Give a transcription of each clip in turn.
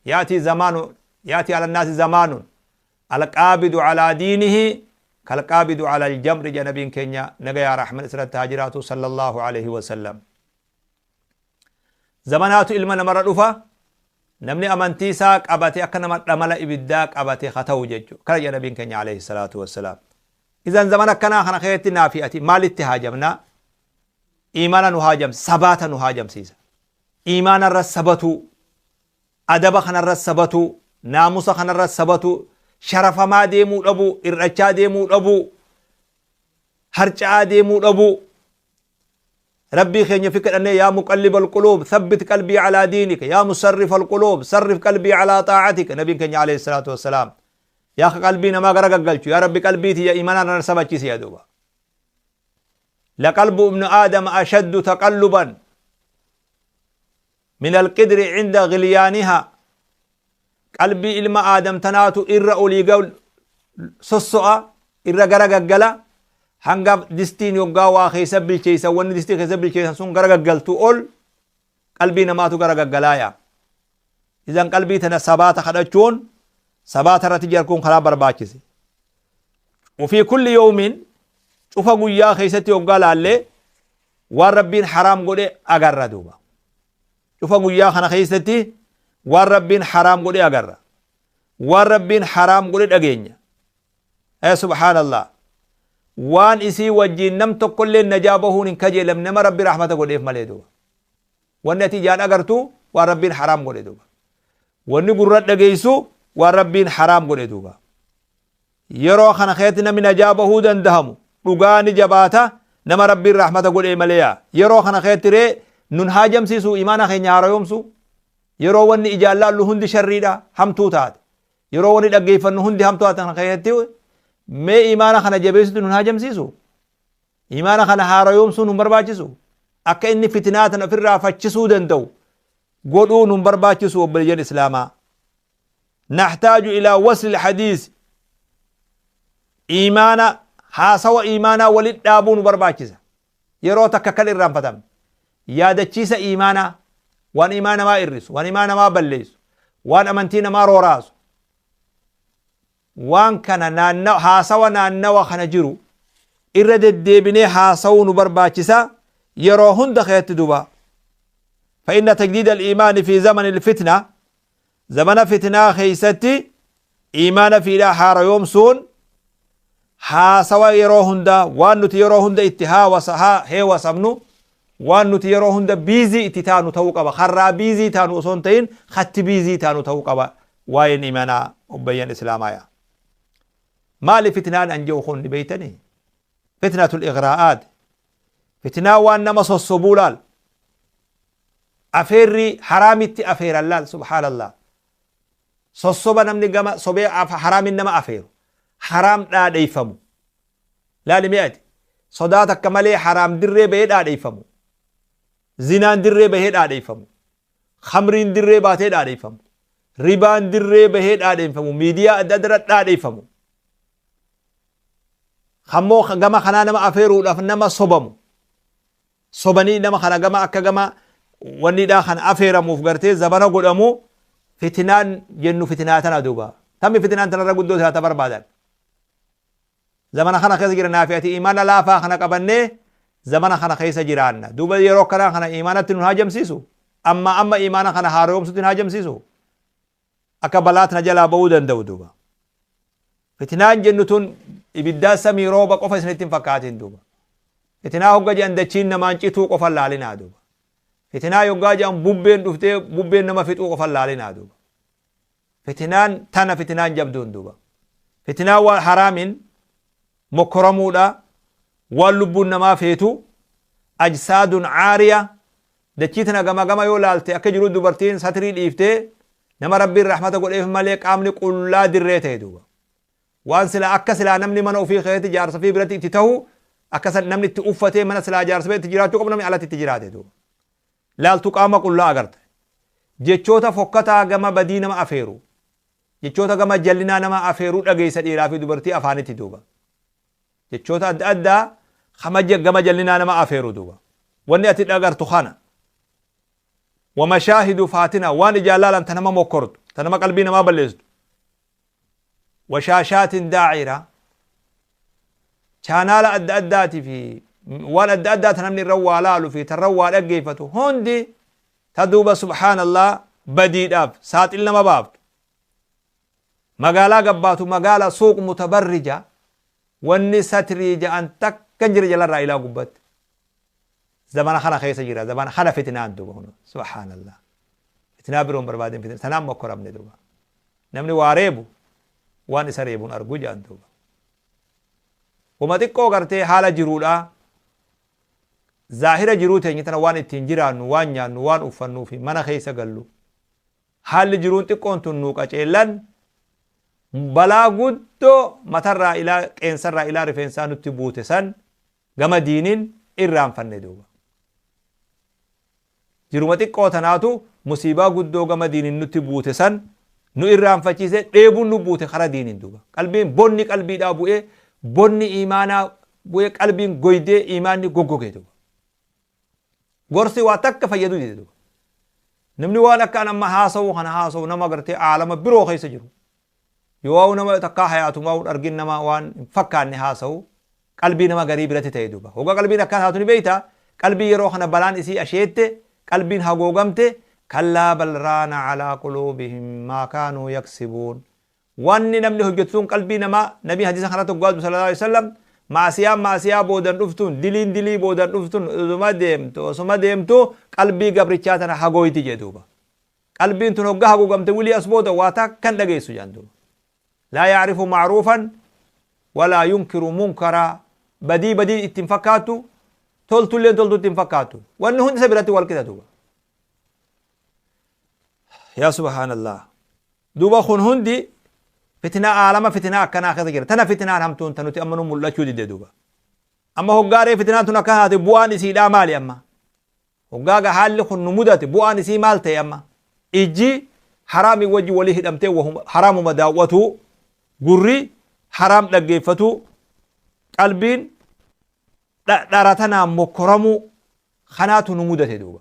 Yaatii zamaanu yaatii ala naasi zamaanun alqaabidu alaa diinihi kalqaabidu ala aljamri jedha nabiin keenya nagayaa rahman isirratti haa jiraatu sallallahu alaihi wasallam. Zamanaatu ilma namarra dhufa namni amantii isaa qabate akka nama dhamala ibiddaa qabate ha ta'u jechuudha. Kana jedha nabiin keenya alayhi salaatu wassalaam. Izan zamana akkanaa kana keessatti naafi ati maalitti haajamna? Iimaana nu haajamsa, sabaata nu haajamsiisa. Iimaana irra sabatuu, adaba kanarra sabatuu, naamusa kanarra sabatuu, sharafamaa deemuu dhabuu, hir'achaa deemuu dhabuu, harca'aa deemuu dhabuu. Rabbii keenya fi kadhannee yaa muqallibal quluub thabbit qalbii alaa diinika yaa musarrifal quluub sarrif qalbii alaa xaa'atika nabiin keenya alayhi salaatu wassalaam yaa ka qalbii namaa gara gaggalchu yaa rabbi qalbii tiyya imanaan na sabachiisi yaa duuba laqalbu ibnu aadama ashaddu taqalluban min alqidri cinda gilyaaniha qalbii ilma aadam tanaatu irra olii gal sosso'a irra gara gaggala hanga distiin yoggaa waa keessa bilcheessan wanni distii keessa bilcheessan sun gara gaggaltu ol qalbii namaatu gara gaggalaaya idan qalbii tana sabaata kadhachuun sabaata irratti jarkuun karaa barbaachise وفي كل يوم cufa guyyaa keessatti yoggaa laallee waan rabbiin haraam godhe agarra duuba Cufa guyyaa kana keessatti waan Rabbiin haraam godhe agarra. Waan Rabbiin haraam godhe dhageenya. Ee subhaanallah. Waan isii wajjiin nam tokkollee najaa bahuun hin kajeelamne nama Rabbi rahmata godheef malee duuba. Wanni ati ijaan agartu waan Rabbiin haraam godhe duuba. Wanni gurra dhageessu waan Rabbiin haraam godhe duuba. Yeroo kana keessatti namni najaa bahuu dandahamu dhugaa ni jabaata nama Rabbiin rahmata godhee malee yaa. Yeroo kana keessatti ree nun haajamsiisu imaana keenya haarayoomsu. Yeroo wanni ijaan laallu hundi sharriidha hamtuu taate. Yeroo wanni dhaggeeffannu hundi hamtuu taate kana keessatti mee imaana kana jabeessutti nun haajamsiisu. Imaana kana haarayoomsuu nun barbaachisu. Akka inni fitinaa tana ofirraa fachisuu danda'u godhuu nun barbaachisu obboleeyyan islaamaa. Nahtaaju ilaa wasli hadiis iimaana haasawa iimaanaa walit dhaabuu nu barbaachisa. Yeroo takka kan irraanfatamne. Yaadachiisa iimaanaa waan iimaana namaa irrisu, waan iimaana namaa balleessu, waan amantii namaa rooraasu. Waan kana naanna haasawa naannawa kana jiru irra deddeebinee haasawuu nu barbaachisa yeroo hunda keessatti duba. فإن تجديد الإيمان في زمن الفتنة Zamana fitnaa keeysatti iimaana fiidhaa haarayoomsuun haasawa yeroo hundaa waan nuti yeroo hunda itti heewasamnu waan nuti yeroo hunda biizii itti taanu ta'uu qaba. Karraa biizii taanu osoo hin ta'in katti biizii taanu ta'uu qaba waa'een iimaanaa obboleeyyan islaamaa yaa. Maali fitnaan an jedhu kun ni beeytanii? Fitnatul ighraa'aat. Fitnaa waan nama sossobuu laal. Afeerrii haraamitti afeeran laal subhaanallah. Sossoba namni gama sobee haraamin nama afeeru. Haraam dhaadheeffamu. Laali mee ati. Sodaa takka malee haraam dirree bahee dhaadheeffamu. Zinaan dirree bahee dhaadheeffamu. Khamriin dirree baatee dhaadheeffamu. Ribaan dirree bahee dhaadheeffamu. Miidiyaa adda adda irra dhaadheeffamu. Kammoo gama kanaa nama afeeruudhaaf nama sobamu. Sobanii nama kana gama akka gama wanniidhaa kan afeeramuuf gartee zabana godhamu fitinaan jennu fitinaa tana duuba. Tammi fitinaan tanarra guddoo silaa ta barbaadan. Zamana kana keessa jira naafi ati imaana laafaa kana qabannee zamana kana keessa jiraanna. Duuba yeroo akkanaa kana imaanatti nun haajamsiisu. Amma amma imaana kana haaroomsutti nun haajamsiisu. Akka balaa tana jalaa ba'uu danda'u duuba. Fitinaan jennu tun ibiddaa samii rooba qofa isinitti hin fakkaatin duuba. Fitinaa hogga jedhan dachiin namaan cituu qofa laalinaa duuba. Fitinaa yoggaa jedhan bubbeen dhuftee bubbeen nama fixuu qofa laalinaa duuba. Fitinaan tana fitinaan jabduun duuba. Fitinaan waan haraamin mokkoramuudha waan lubbuun namaa feetu ajsaadun caariya Dachii tana gama gama yoo laalte akka jiruu dubartiin satrii dhiiftee nama Rabbiin rahmata godheef malee qaamni qullaa dirree ta'e duuba. Waan silaa akka silaa namni mana ofii keessatti jaarsa ofii biratti itti tahu akka san namni itti uffatee mana silaa jaarsa biratti jiraachuu qabu namni alatti itti jiraate duuba. Laaltu qaama qullaa agarta. Jechoota fokkataa gama badii nama afeeru. Jechoota gama jallinaa nama afeeru dhageessa dhiiraa fi dubartii afaanitti duuba. Jechoota adda addaa kama gama jallinaa nama afeeru duuba. Wanni ati dhagartu kana. Wa mashaahidu faatina, waan ijaan laalan ta nama mokkortu, ta nama qalbii namaa balleessitu. Wa shaashaatin daacira, chaanaala adda addaati fi waan adda addaa ta namni irra waa laalu fi ta irra waa dhaggeeffatu hundi ta duuba subhaanallah badiidhaaf saaxil nama baaftu. Magaalaa gabbaatu magaala suuq mutabarrija, wanni satrii ja'an takka hin jirre jalarraa ilaa gubbatti. Zamana kana keessa jira, zamana kana fitnaan duuba kun subhaanallah. Fitnaa biroo hin barbaadin, fitnaa tanaan mokkoramne duuba. Namni waa reebu waan isa reebuun argu ja'an duuba. Wama xiqqoo gartee haala jiruudha, zaahira jiruu teenya tana waan ittiin jiraannu, waan nyaannu, waan uffannuu fi mana keessa gallu, haalli jiruun xiqqoon tun nuu qaceellan balaa guddoo matarraa ilaa qeensarraa ilaa rifeensaa nutti buute san gama diinin irraanfanne duuba. Jiruma xiqqoo tanaatu musiibaa guddoo gama diinin nutti buute san nu irraanfachiise, dheebuun nu buute kara diinin duuba. Qalbiin bonni qalbiidhaa bu'ee, bonni iimaanaa bu'ee, qalbiin goydee, iimaanni goggoge duuba. Gorsi waa takka fayyaduu dide duuba. Namni waan akka an amma haasa'u kana haasa'u nama gartee aalama biroo keessa jiru. Yoo nama takkaa hayaatumaa hin argin, nama waan hin fakkaanne haasa'u qalbii nama garii biratti ta'e duuba. Hoggaa qalbiin akkaan haatu ni beekta. Qalbii yeroo kana balaan isii asheette, qalbiin hagoogamte, kallaa bal raana alaa quluubihim maa kaanuu yaksibuun. Wanni namni hojjatu sun qalbii namaa, Nabiin hadiisa kanarratti hoggaa dubbatu sallallaahu aleyhi wa sallam, ma'asiyaan ma'asiyaa boodan dhuftuun, diliin dilii boodan dhuftun osuma deemtu osuma deemtu qalbii gabrichaa tana hagooyti jedhe duuba. Qalbiin tun hoggaa haguugamte wilii as booda waa takka hin dhageessu jedhan duuba. Laa ya'rifu ma'ruufan walaa yunkiru munkaraa, badii badii itti hin fakkaattu, toltulleen toltuu itti hin fakkaattu. Wanni hundi isa biratti wal qixa duuba. Yaa subhaanallah. Duuba kun hundi fitnaa, aalama fitnaa akkanaa keessa jira. Tana fitnaan hamtuun ta nuti amma nu mul'achuu didde duuba. Amma hoggaaree fitnaan tun akka haate bu'aan isiidhaa maali amma? Hoggaa ga haalli kun nu mudate bu'aan isii maal ta'e amma? Ijji haraamii wajji walii hidhamtee wahuma haraamuma daawwatuu, gurri haraam dhaggeeffatuu, qalbiin dhara tanaan mokkoramuu kanaatu nu mudate duuba.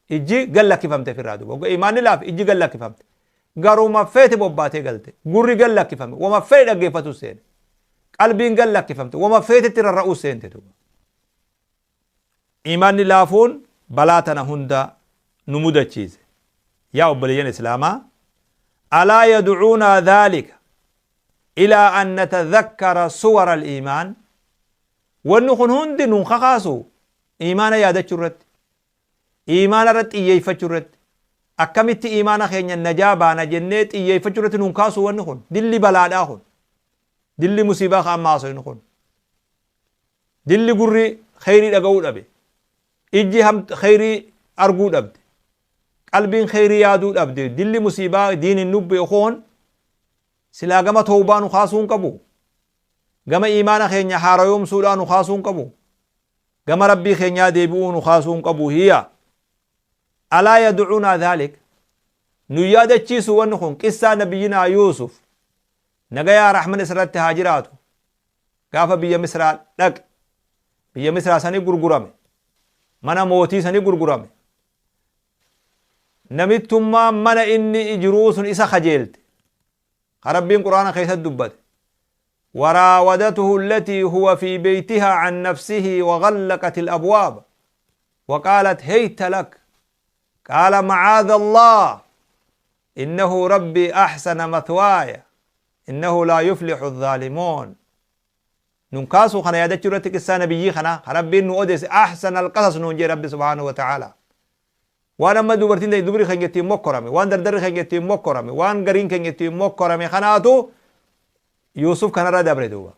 Ijji gad lakkifamte ofirraa duuba. Hogga imaanni laafe ijji gad lakkifamte. Garuma feete bobbaatee galte. Gurri gad lakkifame. Wama fedhe dhaggeeffatu seene. Qalbiin gad lakkifamte. Wama feetetti rarra'uu seente duuba. Imaanni laafuun balaa tana hunda nu mudachiise. Yaa obboleeyyan Islaamaa, alaa yad'uunaa dhaalika ilaa an natadhakkara suwara al-iimaan? Wanni kun hundi nun kakaasu iimaana yaadachuu irratti, iimaana irratti xiyyeeffachuu irratti, akkamitti iimaana keenya najaa baana jennee xiyyeeffachuu irratti nun kaasu wanni kun, dilli balaadhaa kun, dilli musiibaa ka amma haasofnu kun, dilli gurri kheyrii dhaga'uu dhabe, ijji kheyrii arguu dhabde, qalbiin kheyrii yaaduu dhabde, dilli musiibaa diinin nubbe kun silaa gama towbaa nu kaasuu hin qabu? Gama iimaana keenya haarayoomsuudhaa nu kaasuu hin qabu? Gama Rabbii keenyaa deebi'uu nu kaasuu hin qabu? Hiya alaa yad'uunaa dhaalik, nu yaadachiisu wanni kun qissaa nabiyyinaa Yuusuf, nagayaa rahman isarratti haa jiraatu, gaafa biyya Misraa dhaqe, biyya Misraa sani gurgurame, mana mootii sani gurgurame, namittummaan mana inni jiruu sun isa kajeelte, ka Rabbiin Qur'aana keessatti dubbate, waraawadatuhu allatii huwa fi beytihaa an nafsihi waghallaqat alabwaaba waqaalat heyta lak, qaala macaadha Allah, innahu rabbii ahsana mathwaaya, innahu laa yuflixu adh-dhaalimuun. Nun kaasuu kana yaadachuu irratti qissaa nabiyyii kanaa ka Rabbiin nu odeesse, ahsana alqasas nuun jee Rabbi subhaanahu wa ta'aalaa. Waan amma dubartiin ta'e dubri keenya ittiin mokkorame, waan dardarri keenya ittiin mokkorame, waan gariin keenya ittiin mokkorame kanaatu Yuusuf kanarra dabre duuba.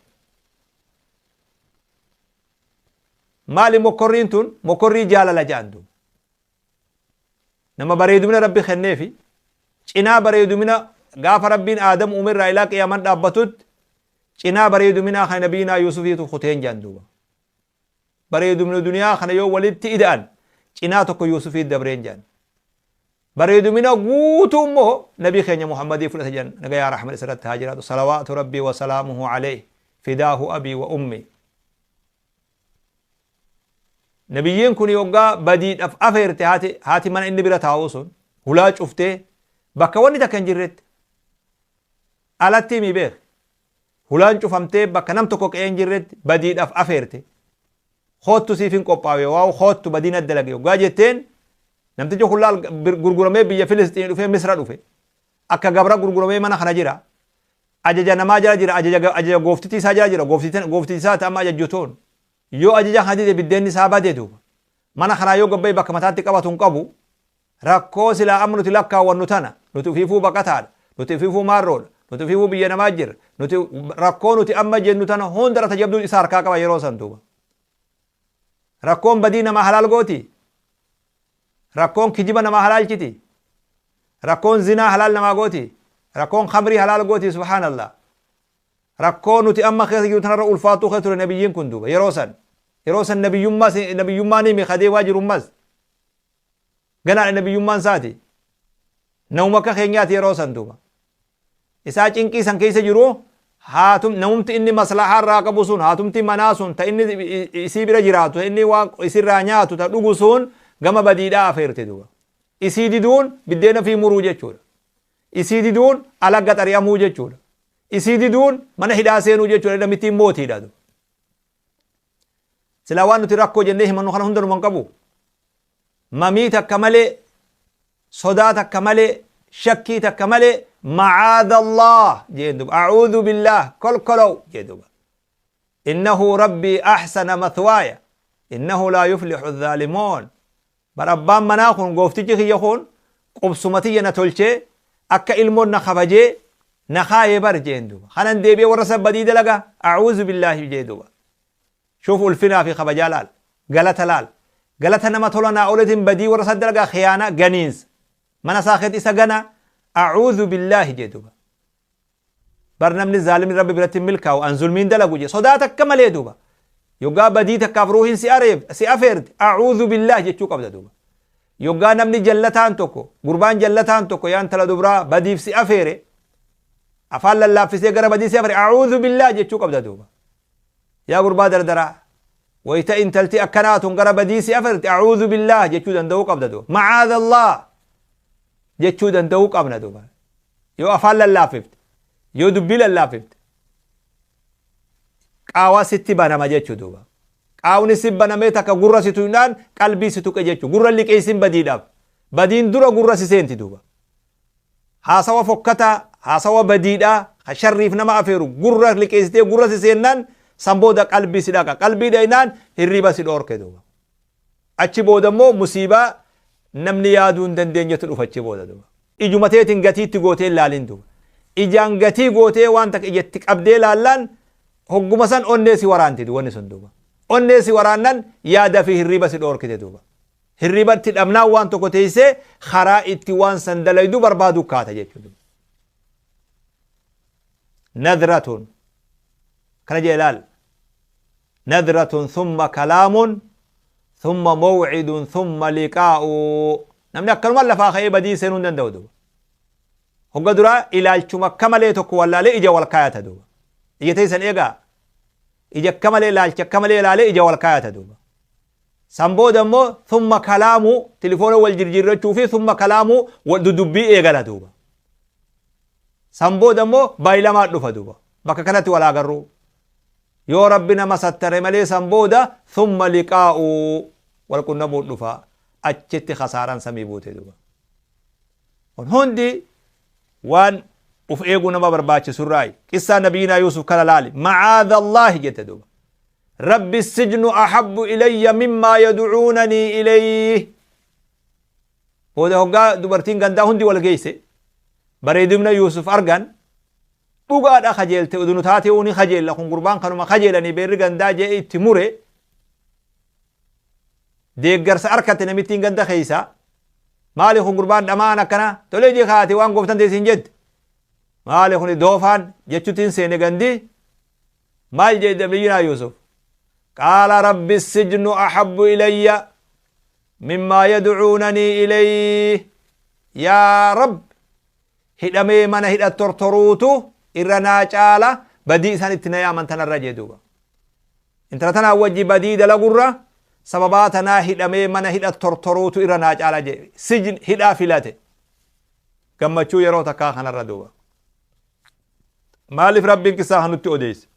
Maali mokkorriin tun? Mokkorrii jaalala jedhan duuba. Nama bareedumina Rabbi kenneefi cinaa bareedumina gaafa Rabbiin Aadam uume irraa ilaa qiyaaman dhaabbatutti cinaa bareeduminaa kan nabiyyinaa Yuusufiitu kuteen jedhan duuba. Bareedumina duniyaa kana yoo walitti ida'an cinaa tokko Yuusufii dabreen jedhan. Bareedumina guutuu immoo nabii keenya Muhammadii fudhate jedhan, nagayaa rahman isarratti haa jiraatu, salawaatu Rabbii wa salaamuhu alayhi, fidaahu abii wa ummi. Nabiyyiin kun yoggaa badiidhaf afeerte haati, haati mana inni bira taa'uu sun hulaa cuftee bakka wanni takka hin jirretti alatti himi beek hulaan cufamtee bakka nam tokko qe'ee hin jirretti badiidhaf afeerte koottu siif hin qophaawe waaw koottu badii na dalage yoggaa jetteen namtichi kun laal gurguramee biyya Filisxiin dhufee Misra dhufe akka gabra gurguramee mana kana jira ajaja namaa jala jira ajaja ajaja gooftitii isaa jala jira gooftitii isaati amma ajajjutuun Yoo ajaja kana dide biddeenni isaa bade duuba. Mana kanaa yoo gad bahe bakka mataatti qabatu hin qabu. Rakkoo silaa amma nuti lakkaawwannu tana, nuti ufiifuu baqataadha, nuti ufiifuu maarroodha, nuti ufiifuu biyya namaa jirra, nuti rakkoo nuti amma jennu tana hundarra ta jabduu isa harkaa qaba yeroo san duuba. Rakkoon badii namaa halaal gooti? Rakkoon kijiba namaa halaalchiti? Rakkoon zinaa halaal namaa gooti? Rakkoon khamrii halaal gooti? Subhaanallah. Rakkoo nuti amma keessa jiru tanarra ulfaattuu keessa ture nabiyyiin kun duuba yeroo san. Yeroo san nabiyyummaa nabiyyummaa ni himi ka deemaa jiru ammas. Ganaadha nabiyyummaan isaati. Namuma akka keenyaati yeroo san duuba. Isaa cinqii san keessa jiru haatum namumti inni maslahaa irraa qabu sun haatumti manaa sun ta inni isii bira jiraatu ta inni waan isirraa nyaatu ta dhugu sun gama badiidhaa afeerte duuba. Isii diduun biddeena fi muruu jechuudha. Isii diduun ala gad ari'amuu jechuudha. Isii diduun mana hidhaa seenuu jechuudha. Namittiin mootiidha. Silaa waan nuti rakkoo jennee himannu kana hunda numa hin qabu. Mamii takka malee, sodaa takka malee, shakkii takka malee macaadha Allah jeen duba. A'uudhu billaah kolkolow jee duba. Innahu rabbii ahsana mathwaaya. Innahu laa yuflihu dhaalimoon. Bar abbaan manaa kun gooftichi kiyya kun qubsuma tiyya na tolchee akka ilmoon na kabajee na kaaye bar jeen duuba. Kanan deebi'ee warra san badii dalaga a'uuzu billaahi jee duuba. Shuuf ulfinaa fi kabajaa laal. Galata laal. Galata nama tola naa ooletiin badii warra san dalagaa khiyaanaa ganiinsa. Mana isaa keetti isa gana a'uuzu billaahi jee duuba. Bar namni zaalimni Rabbi biratti hin milkaa'u an zulmiin dalagu jee sodaa takka malee duuba. Yoggaa badii takkaaf ruuhiin si areef si afeerte a'uudhu billaah jechuu qabda duuba. Yoggaa namni jallataan tokko gurbaan jallataan tokko yaa intala dubraa badiif si afeere afaan lallaaffisee gara badii si afeere a'uudhu billaah jechuu qabda duuba. Yaa gurbaa dardaraa wayita intalti akkanaa tun gara badii si afeerte a'uudhu billaah jechuu danda'uu qabda duuba. Ma'aadallah jechuu danda'uu qabna duuba. Yoo afaan lallaaffifte, yoo dubbii lallaaffifte, qaawaa sitti banama jechuu duuba. Qaawni si banamee takka gurra si tuqnaan qalbii si tuqe jechuu. Gurra liqeessin badiidhaaf. Badiin dura gurra si seenti duuba. Haasawa fokkataa, haasawa badiidhaa, ka sharriif nama afeeru gurra liqeessitee gurra si seennaan san booda qalbii si dhaqa. Qalbii dhaynaan hirriba si dhoorke duuba. Achi booda immoo musiibaa namni yaaduu hin dandeenyetu dhufa achi booda duuba. Ijuma teetiin gatii itti gootee hin laalin duuba. Ijaan gatii gootee waan takka ija itti qabdee laallaan hogguma san onnee si waraanti duuba wanni sun duuba. Onnee si waraannan yaada fi hirriiba si dhoorkite duuba. Hirriiba itti dhabnaan waan tokko teessee karaa itti waan san dalaydu barbaaduu kaata jechuudha. Nadratun kana jee laal. Nadratun thumma kalaamun thumma maw'idun thumma liqaa'u. Namni akkanumaan lafaa ka'ee badii seenuu hin danda'u duuba. Hogga duraa ilaalchuma akka malee tokko wallaalee ija wal kaayata duuba. Ija teessan eegaa. Ija akka malee ilaalcha akka malee ilaalee ija wal kaayata duuba. San booda immoo thumma kalaamu tilifoona wal jirjiirrachuu fi thumma kalaamu wal dudubbii eegala duuba. San booda immoo baayilamaa dhufa duuba. Bakka kanatti wal agarruu. Yoo Rabbi nama sattare malee san booda thumma liqaa'u wal qunnamuun dhufa. Achitti khasaaran samii buute duuba. Kun hundi waan uf eeguu nama barbaachisurraayi. Qissaa nabiyyinaa Yuusuf kana laali. Ma'aadha Allaahi jette duuba. Rabbi sijnu ahabbu ilayya mimmaa yad'uunanii ilayhi. Booda hoggaa dubartiin gandaa hundi wal geeyse bareedumna Yuusuf argan dhugaadha kajeelte udunu taatee ni kajeella kun gurbaan kanuma kajeelanii beerri gandaa je'e itti mure deeggarsa arkatte namittiin ganda keeysa maali kun gurbaan dhama'aan akkana tolee jee kaate waan gooftan teessiin jette maali kun doofaan jechuutiin seene gandi maal jee nabiyyinaa Yuusuf qaala rabbi sijnu ahabbu ilayya mimmaa yad'uunanii ilayh yaa rab hidhamee mana hidha tortoruutu irra naa caala badii isaan itti na yaaman tanarra jee duuba intala tanaa wajji badii dalagurra Sababaa tanaa hidhamee mana hidha tortoruutu irra naa caala jee. Sijin hidhaa filate. Gammachuu yeroo takkaa kanarra duuba. Maaliif Rabbiin qissaa kana nutti odeesse?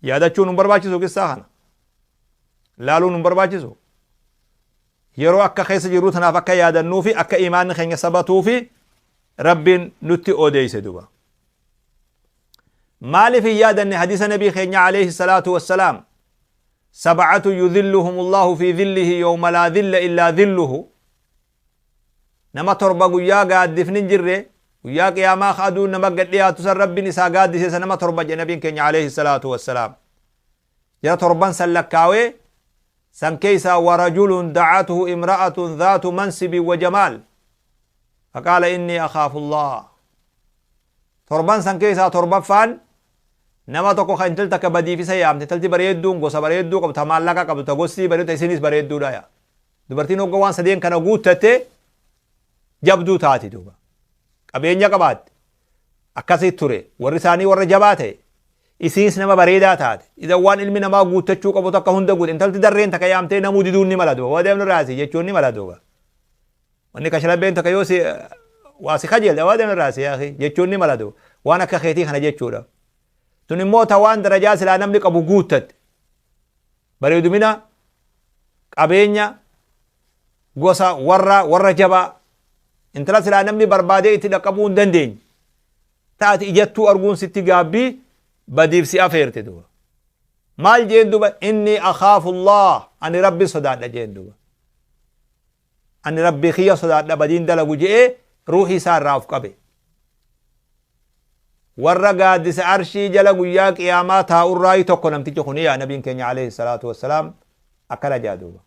Yaadachuun nun barbaachisu qissaa kana. Laaluun nun barbaachisu. Yeroo akka keessa jirru tanaaf akka yaadannuu fi akka imaanni keenya sabatuu fi Rabbiin nutti odeesse duuba. Maaliif hin yaadanne hadiisa nabii keenya alayhi salaatu wassalaam sab'atu yudhilluhumullahu fi dhillihi yawma laa dhilla illaa dhilluhu Nama torba guyyaa gaaddifni hin jirre, guyyaa qiyaamaa ka aduun nama gad dhiyaattu san Rabbiin isaa gaaddiseessa nama torba jedhe nabiin keenya alayhi salaatu wassalaam. Jara torban san lakkaawee san keessaa warajulun da'atuhu imra'atun dhaatu mansibin wa jamaal faqaala innii akhaafullah. Torban san keessaa torbaffaan nama tokko ka intalti takka badiif isa yaamte intalti bareedduun gosa bareedduu qabdu ta maallaqa qabdu ta gossii bareeddu ta isinis bareedduudha yaa. Dubartiin hogga waan sadeen kana guuttatte jabduu taati duuba. Qabeenya qabaatte. Akkasii ture. Warri isaanii warra jabaa ta'e. Isiinis nama bareedaa taate. Idan waan ilmi namaa guuttachuu qabu takka hunda guute. Intalti darreen takka yaamtee namuu diduun ni mala duuba. Waa deemnu raasi jechuun ni mala duuba. Wanni kashlabbeen takka yoo si waa si kajeelte waa deemnu raasi yaakhi jechuun ni mala duuba. Waan akka keetii kana jechuudha. Tun immoo ta waan darajaa silaa namni qabu guuttatte. Bareedumina, qabeenya, gosa, warra, warra jabaa. Intala silaa namni barbaadee itti dhaqqabuu hin dandeenye. Taati ijattuu arguun sitti gaabbii badiif si afeerte duuba. Maal jeen duuba inni akhaafullah ani rabbi sodaadha jeen duuba. Ani rabbii kiyya sodaadha badiin dalagu je'ee ruuhii isaa irraa of qabe. Warra gaaddisa arshii jala guyyaa qiyaamaa taa'urraayi tokko namtichi kuni yaa nabiin keenya alayhi salaatu wassalaam akkana jaa duuba.